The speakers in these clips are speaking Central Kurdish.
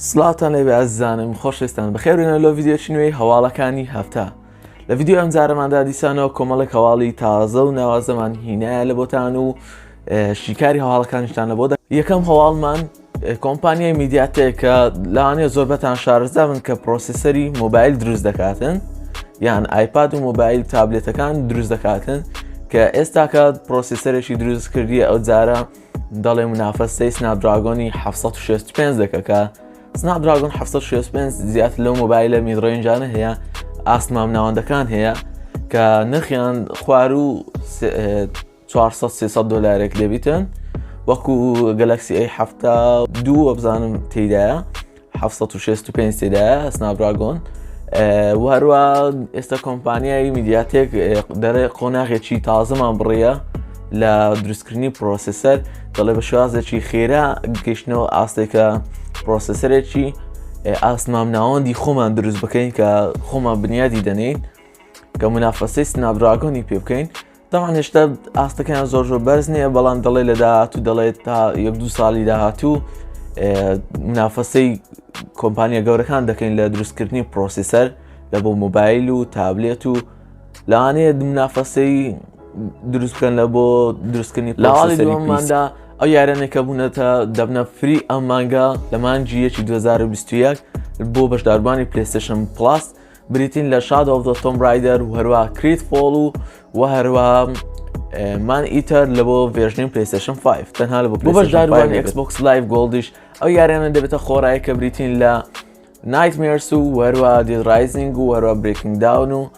سڵاوتان لێبێ ئازیزانم خۆشەویستان بەخێربێنەوە لۆ ڤیدیۆی نوێی هەواڵەکانی هەفتە لە ڤیدیۆ ئەم جارەماندا دیسانەوە کۆمەڵێک هەواڵی تازە و ناوازەمان هینایە لە بۆتان و شیکاری هەواڵەکانیشتان لە بۆ یەکەم هەواڵمان کۆمپانیای MediaTek کە لەوانەیە زۆربەتان شارەزا بن کە processor ی مۆبایل دروست دەکاتن یان iPad و مۆبایل تابلێتەکان دروست دەکاتن کە ئێستاکە processor ێکی دروست کردیە ئەو جارە دەڵێ منافەسەی Snapdragon ی 765 دەکە کە Snapdragon 765 زیاتر لەو مۆبایلە mid-range انە هەیە ئاست مامناوەندەکان هەیە کە نرخیان خوارو 400 300 دلارێک دەبیتن وەکو Galaxy A 72 وەبزانم تێدایە 765 تێدایە Snapdragon و هەروە ئێستا کۆمپانیای MediaTek دەڵێ قۆناغێکی تازەمان بڕیە لە دروستکردنی processor دەڵێ بە شێوازێکی خێرا گەشتنەوە ئاستێکە processor ێکی ئاست مامناوەندی خۆمان دروست بکەین کە خۆمان بنیادی دەنین کە منافەسەی Snapdragon ی پێ بکەین تەبعەن هێشتا ئاستەکەیان زۆر زۆر بەرز نییە بەڵام دەڵێ لە داهاتوو دەڵێت تا یەک دوو ساڵی داهاتوو منافەسەی کۆمپانیا گەورەکان دەکەین لە دروستکردنی processor لە بۆ مۆبایل و تابلێت و لەوانەیە منافەسەی دروست بکەن لە بۆ دروستکردنی لاواڵی دووەماندا ئەو یارانێک کە بوونەتە دەبنە free ئەم مانگە لە مانگی یەکی 2021 بۆ بەشداربووانی PlayStation Plus بریتین لە Shadow of the Tomb Raider و هەروە GreedFall و و هەروە Maneater لە بۆ version ی PlayStation 5 تەنها لە بۆ بەشداربووانی Xbox Live Gold یش ئەو یاریانە دەبێتە خۆڕایی کە بریتین لە Nightmares و هەروە Dead Rising و هەروە Breaking Dawn و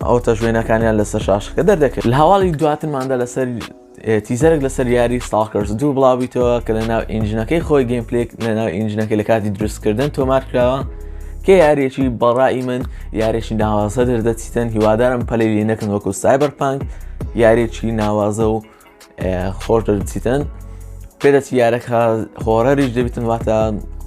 ئەو تەژوێنەکانیان لەسەر شاشەکە دەردەکرد لە هەواڵی دواترماندا لەسەر teaser ێک لەسەر یاری Stalkers دوو بڵاوبیتەوە کە لە ناو engine ەکەی خۆی gameplay ک لە ناو engine ەکەی لە کاتی دروستکردن تۆمار کراوە کە یاریەکی بەڕای من یارێکی ناوازە دەردەچیتن هیوادارم پەلی لێ نەکەن وەکو Cyberpunk یارێکی ناوازە و خۆش دەرچیتن پێدەچی یارەکە horror یش دەبیتن واتە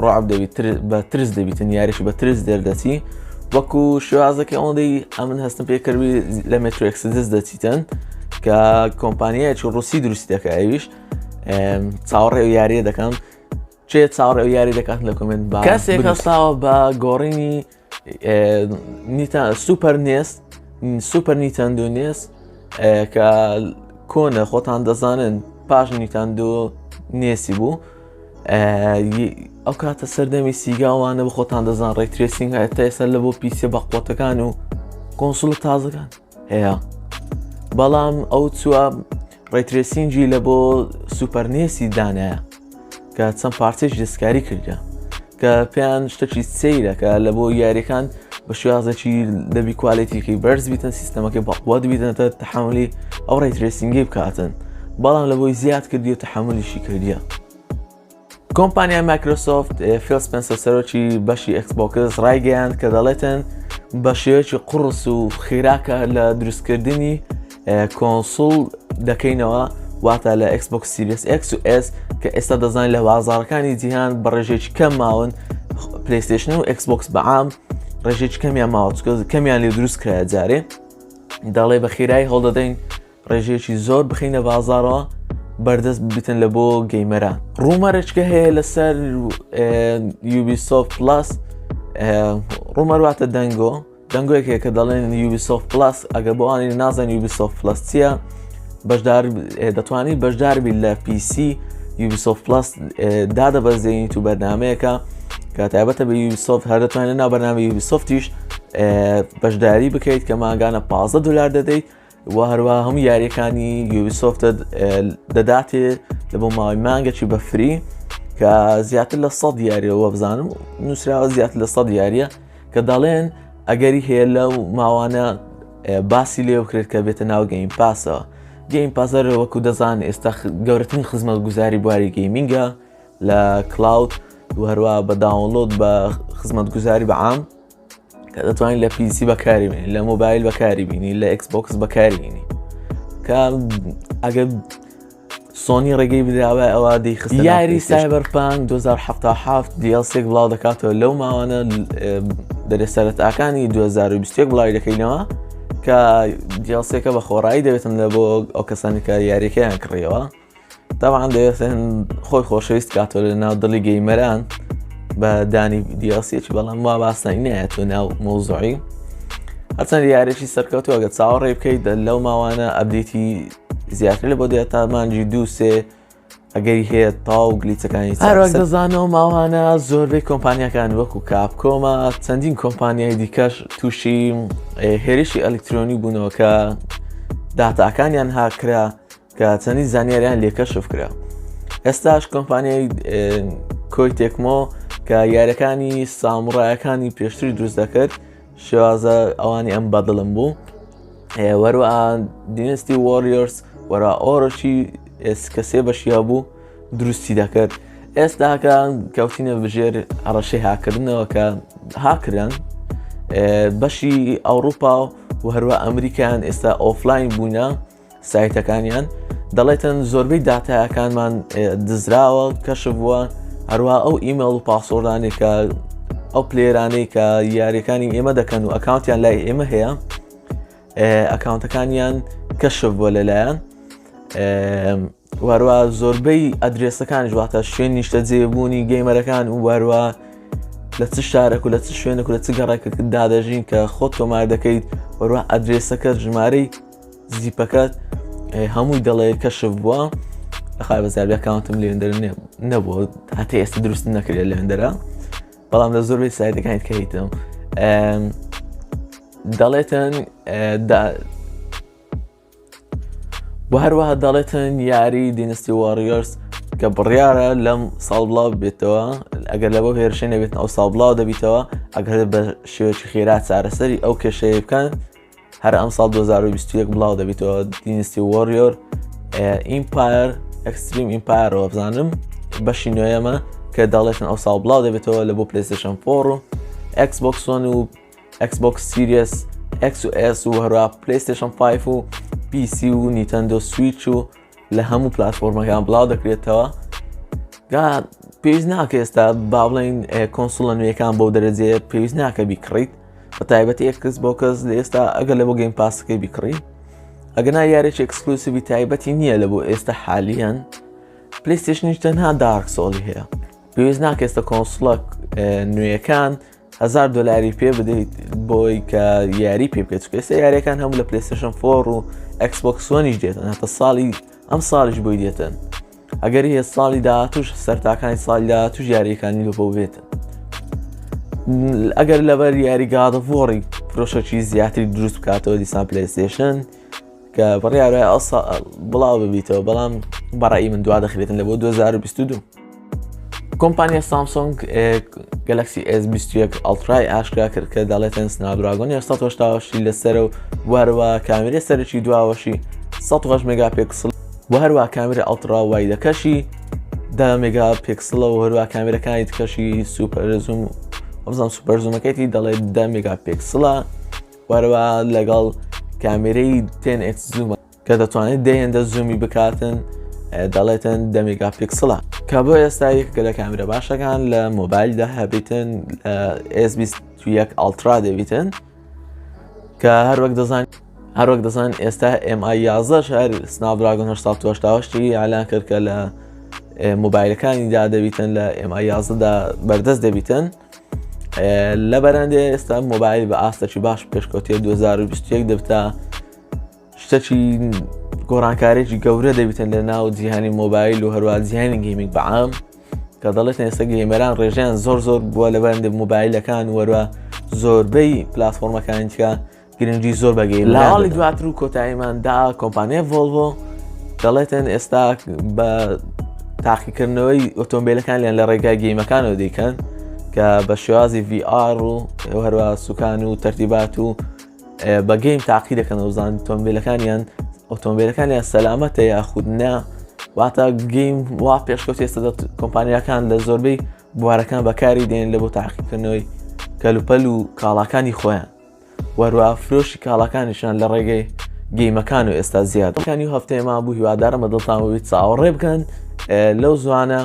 ڕعب دەبیت بە ترس دەبیتن یاریش بە ترس دەردەچی وەکو شێوازەکە ئەوەندەی ئەمن هەستم پێکردوی لە Metro Exodus دەچیتن کە کۆمپانیایەکی ڕوسی دروستی دەکە ئەویش چاوەڕێ و یاریە دەکەم چێ چاوەڕێ و یاری دەکات لە comment با کەسێک هەستاوە بە گۆڕینی نیتا Super NES Super Nintendo NES کە کۆنە خۆتان دەزانن پاش Nintendo NES ی بوو ئەو کاتە سەردەمی Sega وانە بە خۆتان دەزان ray tracing تا ئێستا لە بۆ PC ە بەقوەتەکان و console ە تازەکان هەیە بەڵام ئەو چووە ray tracing ی لە بۆ Super NES ی دانایە کە چەند پارچەیەکی دەستکاری کردە کە پێیان شتێکی سەیرە کە لە بۆ یاریەکان بە شێوازێکی دەبی quality ەکەی بەرز بیتن سیستەمەکەی بەقوت بیتنەتە تەحملی ئەو ray tracing ی بکاتن بەڵام لە بۆی زیاد کردی و تەحملیشی کردیە. کۆمپانیای مایکرۆسۆفت فیل سپێنسەر سەرۆکی بەشی Xbox ڕایگەیاند کە دەڵێتن بە شێوەیەکی قوڕس و خێراکە لە دروستکردنی console دەکەینەوە واتە لە Xbox Series X و S کە ئێستا دەزانین لە بازاڕەکانی جیهان بە ڕێژێکی کەم ماون PlayStation و Xbox بەعام ڕێژێکی کەمیان ماوە چکە کەمیان لێ دروست کرایە جارێ دەڵێ بە خێرایی هەڵدەدەین ڕێژەیەکی زۆر بخینە بازاڕەوە بەردەست ببیتن لە بۆ gamer ان rumor ێچکە هەیە لەسەر Ubisoft Plus rumor واتە دەنگۆ دەنگۆیەک هەیە کە دەڵێن Ubisoft Plus ئەگەر بۆوانی نازان Ubisoft Plus چییە بەشدار دەتوانیت بەشداربی لە PC Ubisoft Plus دادەبەزێنیت و بەرنمەیەکە کە تایبەتە بە Ubisoft هەر دەتوانێت ناو بەرنامە Ubisoft یش بەشداری بکەیت کە ماگانە 15 دلار دەدەیت و هەروە هەموو یاریەکانی Ubisoft دەداتێ لە بۆ ماوەی مانگەکی بە free کە زیاتر لە سە یاریەوە بزانم نووسراوە زیاتر لە سە یاریە کە دەڵێن ئەگەری هەیە لەو ماوانە باسی لێ بکرێت کە بێتە ناو Game Pass ەوە Game Pass ەر وەکو دەزان ئێستا گەورەترین خزمەت گوزاری بواری gaming ە لە cloud و هەروە بە download بە خزمەت گوزاری بە عام کە دەتوانین لە PC بەکاری بینی لە مۆبایل بەکاری بینی لە Xbox بەکاری بینی کە ئەگەر سۆنی ڕێگەی بداوە ئەوە دەیخست یاری Cyberpunk 2077 DLC ێک بڵاو دەکاتەوە لەو ماوانە دەرێ سەرەتاکانی 2021 بڵاوی دەکەینەوە کە DLC ەکە بە خۆڕایی دەبێتن لە بۆ ئەو کەسانی کە یاریەکەیان کڕیەوە تاوان دەوێتن خۆی خۆشەویست کاتەوە لە ناو دڵی gamer ان. بە دانی DLC ێکی بەڵام وا باسانی نایەتەوە ناو مۆزوعی. هەرچەند یاریی سەرکەوتووە گە چاوەڕێ بکەیت لەو ماوانە update ی زیاتر لە بۆ دێت تا مانگی دوو سێ ئەگەری هەیە تاو glitch ەکانی هەروەک دەزانەوە ماوانە زۆربەی کۆمپانیەکان وەکو Capcom ە چەندین کۆمپانیای دیکەش تووشی هێرشی ئەلکترۆنی بوونەوە کە داتاکانیان هاکرا کە چەندین زانیاریان لێ کەشف کرا. ئێستاش کۆمپانیای Koei Tecmo کە یاریەکانی ساموڕایەکانی پێشتری دروست دەکرد شێوازە ئەوانی ئەم بەدڵم بوو وەروە Dynasty Warriors وەرا Orochi کە سێ بەشیا بوو دروستی دەکرد. ئێستاکە کەوتینە بژێر هەڕەشەی هاکردنەوە کە هاکران بەشی ئەوروپا و هەروە ئەمریکان ئێستا offline بوونە سایتەکانیان دەڵێتن زۆربەی داتایەکانمان دزراوە کەشف بووە هەروە ئەو ئیمێڵ و password انێک کە ئەو player انەی کە یاریەکانی ئێمە دەکەن و account یان لای ئێمە هەیە account ەکانیان کەشف بووە لەلایەن وەروە زۆربەی ئەدرێسەکان واتە شوێن نیشتە جێبوونی gamer ەکان و وەروە لە چ شارێک و لە چ شوێنێک و لە چ گەڕێکێک دادەژین کە خۆت تۆمار دەکەیت وەروە ئەدرێسەکە ژمارەی zip ەکەت هەمووی دەڵێ کەشف بووە لەخوای بەزیابی account م لێندەر نەبوو هەتا ئێستا دروست نەکرێت لێندەرە بەڵام لە زۆربەی سایتەکانی کە هیتم دەڵێتن و هەروەها دەڵێتن یاری Dynasty Warriors کە بڕیارە لەم ساڵ بڵاو بێتەوە ئەگەر لە بۆ هێرشی نەبێتن ئەو ساڵ بڵاو دەبیتەوە ئەگەر بە شێوەیەکی خێرا چارەسەری ئەو کێشەیە بکەن هەر ئەم ساڵ 2021 بڵاو دەبیتەوە Dynasty Warrior Empire Extreme Empire ەوە بزانم بەشی نوێیەمە کە دەڵێتن ئەو ساڵ بڵاو دەبێتەوە لە بۆ PlayStation 4 و Xbox One و Xbox Series X و S و هەروە PlayStation 5 و PC و Nintendo Switch و لە هەموو پلاتفۆرمەکان بڵاو دەکرێتەوە. گا پێویست ناکە ئێستا با بڵین console ە نوێیەکان بەو دەرەجەیە پێویست ناکە بیکڕیت بە تایبەتی Xbox لە ئێستا ئەگەر لە بۆ Game Pass ەکەی بیکڕی ئەگەنا یاریی exclusive ی تایبەتی نییە لە بۆ ئێستا حالیان PlayStation یش تەنها Dark Souls ی هەیە. پێویست ناکە ئێستا console ە نوێیەکان هزار دلاری پێ بدەیت بۆی کە یاری پێ بکەیت چونکە ئێستا یاریەکان هەموو لە PlayStation 4 و Xbox One یش دێتن هەتا ساڵی ئەم ساڵیش بۆی دێتن ئەگەر هەیە ساڵی داهاتوش سەرتاکانی ساڵی داهاتوش یاریەکانی لە بۆ بێتن ئەگەر لەبەر یاری God of War ی فرۆشەکی زیاتری دروست بکاتەوە دیسان PlayStation کە بڕیارە ئەو بڵاو ببیتەوە بەڵام بەڕی من دوا دەخرێتن لە بۆ 2022. کۆمپانیا Samsung Galaxy S21 Ultra ی ئاشکرا کرد کە دەڵێتن Snapdragon 788 لەسەر و وەروە کامیرە سەرەکی دواوەشی 108 مێگاپێکسل و هەروە کامیرە ultra wide ەکەشی 10 مێگا پێکسلە و هەروە کامیرەکانی تکەشی super zoom بزانم super zoom ەکەیتی دەڵێت 10 مێگا پێکسلە وەروە لەگەڵ کامیرەی 10x zoom ە کە دەتوانێت دە هێندە zoom ی بکاتن دەڵێتن دە مێگا پیکسڵە کە بۆ ئێستا یەکێکە لە کامیرە باشەکان لە مۆبایلدا هەبیتن لە S21 Ultra دەبیتن کە هەروەک دەزان هەروەک دەزان ئێستا Mi 11 هەر Snapdragon 888 ئالان کرد کە لە مۆبایلەکانیدا دەبیتن لە Mi 11 دا بەردەست دەبیتن لە بەرەندێ ئێستا مۆبایل بە ئاستێکی باش پێشکەوتێ 2021 دەبتە شتەکی گۆڕانکارێکی گەورە دەبیتن لە ناو جیهانی مۆبایل و هەروە جیهانی gaming بەعام کە دەڵێت ئێستا gamer ان ڕێژیان زۆر زۆر بووە لە بەندێ مۆبایلەکان وەروە زۆربەی پلاتفۆرمەکانی تکە گرنگی زۆر بە game لاڵی دواتر و کۆتاییماندا کۆمپانیای Volvo دەڵێتن ئێستا بە تاقیکردنەوەی ئۆتۆمبیلەکانیان لە ڕێگای game ەکانەوە دیکەن کە بە شێوازی VR و هەروە سوکان و تەرتیبات و بە game تاقی دەکەنەوە زان تۆمبیلەکانیان ئۆتۆمبیلەکانیان سەلامەتە یاخود نا واتە game وا پێشکەوت ئێستا کۆمپانیاکان لە زۆربەی بوارەکان بەکاری دێن لە بۆ تاقیکردنەوەی کەلوپەل و کاڵاکانی خۆیان وەروە فرۆشی کاڵاکانیشان لە ڕێگەی game ەکان و ئێستا زیاد کانی و هەفتەیەمان بوو هیوادارم بە دڵتان بوویت چاوەڕێ بکەن لەو زوانە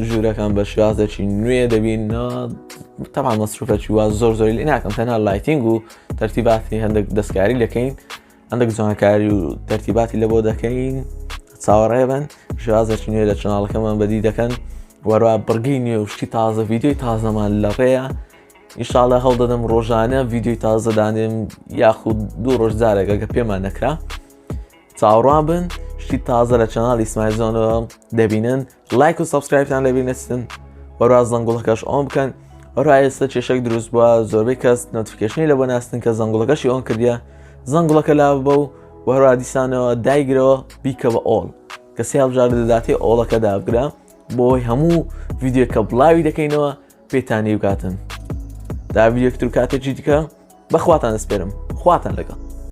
ژوورەکان بە شێوازێکی نوێ دەبین تەبعا مەسروفەکی وا زۆر زۆری لێ ناکەم تەنها lighting و تەرتیباتی هەندێک دەستکاری دەکەین هەندێک جوانکاری و تەرتیباتی لە بۆ دەکەین چاوەڕێ بن شێوازێکی نوێ لە channel ەکەمان بەدی دەکەن. وەروا بڕگەی نوێ و شتی تازە ڤیدیۆی تازەمان لە ڕێیە ئینشاءاللە هەوڵ دەدەم ڕۆژانە ڤیدیۆی تازە دانێم یاخود دوو ڕۆژ جارێک ئەگە پێمان نەکرا چاوەڕوان بن شتی تازە لە channel ی سمایزۆنەوە دەبینن لایک و subscribe تان لەبیر نەچن وەروا زەنگوڵەکەش on بکەن وەروا ئێستا کێشەک دروست بووە زۆربەی کەس notification ی لە بۆ ناستن کە زەنگوڵەکەشی on کردیە زەنگوڵەکە لا ببە و وەروا دیسانەوە دایگرەوە بیکە بە all کە سێ هەڵبژاردە دەداتێ all ەکە دابگرە بۆی هەموو ڤیدیۆکە بڵاوی دەکەینەوە پێتانی بکاتن دا ڤیدیۆکتر کاتێکی دیکە بەخواتان دەسپێرم خواتان لەگەڵ.